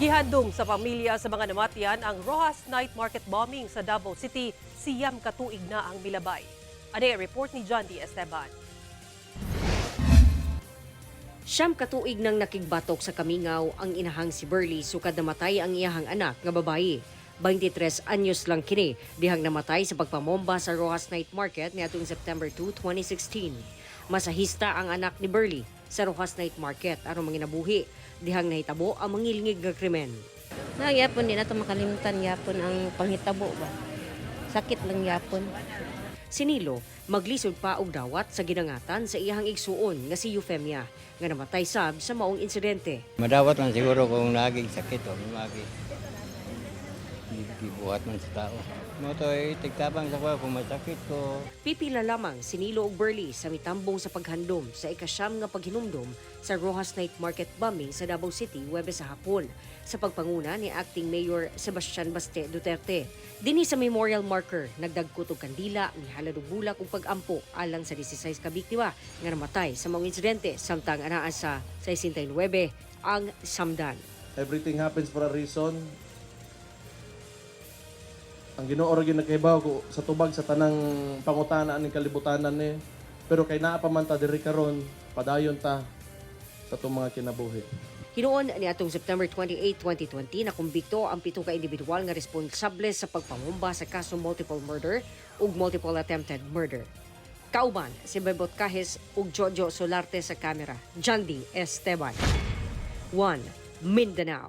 Gihandom sa pamilya sa mga namatian ang Roxas Night Market bombing sa Davao City, 9 ka tuig na ang milabay. Ani report ni John D. Esteban. 9 ka tuig nang nakigbatok sa kamingaw ang inahang si Burley sukad namatay ang iyahang anak nga babayi. 23 anyos lang kini dihang namatay sa pagpamomba sa Roxas Night Market niadtong September 2, 2016. Masahista ang anak ni Burley sa Roxas Night Market aron manginabuhi dihang nahitabo ang mangilngig nga krimen. Na gyapon di nato makalimtan gyapon ang panghitabo ba. Sakit lang gyapon. Si Nilo maglisod pa og dawat sa ginangatan sa iyahang igsuon nga si Euphemia nga namatay sab sa maong insidente. Madawat man siguro kung naging sakit o magi. Gibuhat man sa tao. Mo to tigtabang sa kuha kung masakit ko. Pipila lamang si Nilo ug Burley sa mitambong sa paghandom sa 9 nga paghinumdom sa Roxas Night Market bombing sa Davao City Huwebes sa hapon sa pagpanguna ni Acting Mayor Sebastian Baste Duterte. Dinhi sa memorial marker, nagdagkot og kandila, mihalad og bulak ug pag-ampo alang sa 16 ka biktima nga namatay sa maong insidente samtang anaa sa 69 ang samdan. Everything happens for a reason. Ang Ginoo ra gyud nakahibaw ko sa tubag sa tanang pangutana aning kalibutanan ni. Pero kay naa pa man ta diri karon, padayon ta sa atong mga kinabuhi. Hinuon ni atong September 28, 2020 nakumbikto ang 7 ka individual nga responsable sa pagpamumba sa kaso multiple murder ug multiple attempted murder. Kauban si Bebot Cajes ug Jojo Solarte sa kamera. Jandy Esteban. 1 Mindanao.